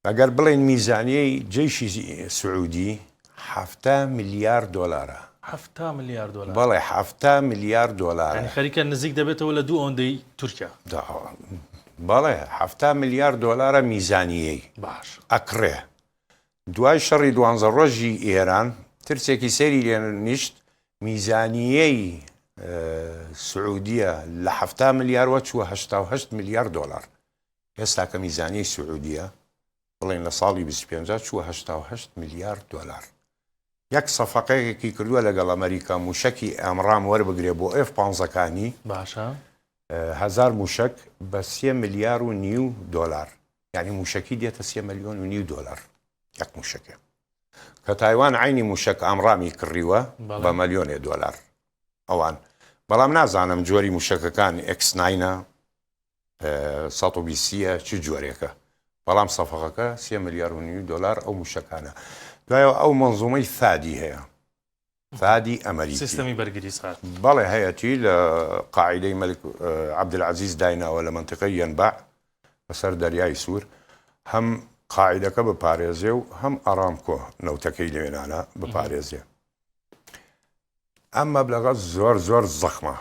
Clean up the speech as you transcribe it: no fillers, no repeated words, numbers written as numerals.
ئەگەر بڵێین میزانیەی جەیشی سعودی 70 ملیار دۆلارە. 70 ملیار دۆلار؟ بەڵێ 70 ملیار دۆلارە. یانی خەریکە نزیک دەبێتەوە لە دوو ئەوەندەی تورکیا. بەڵێ 70 ملیار دۆلارە میزانیەی. باش. ئەکڕێ. دوای شەڕی دوانزە ڕۆژی ئێران ترسێکی سەیری لێ نیشت میزانیەی سعودیە لە 70 ملیاروە چووە 88 ملیار دۆلار. ئێستا کە میزانیەی سعودیە بڵێن لە ساڵی 25 چووە 88 ملیار دۆلار. یەک سەفەقەیەکی کردووە لەگەڵ ئەمریکا موشەکی ئامرام وەربگرێ بۆ ئێف پانزەکانی باشە هەزار موشەک بە سێ ملیار و نیو دۆلار یعنی موشەکی دێتە سێ ملیۆن و نیو دۆلار یەک موشەکێ کە تایوان عینی موشەک ئامرامی کڕیوە بە ملیۆنێ دۆلار ئەوان بەڵام نازانم جۆری موشەکەکان ئێکس ناینە 120 یە چ جۆرێکە بەڵام سەفەقەکە سێ ملیار و نیو دۆلار ئەو موشەکانە دوایەوە ئەو منزومەی ثادی هەیە ثادی ئەمریکی سیستەمی بەرگری سارد بەڵێ هەیەتی لە قاعیدەی مەلک عەبدولعەزیز دایناوە لە مەنتیقەی یەنبع بەسەر دەریای سوور هەم قاعیدەکە بپارێزێ و هەم ئارامکۆ نەوتەکەی لەوێنانە بپارێزێ ئەم مەبلەغە زۆر زۆر زەخمە.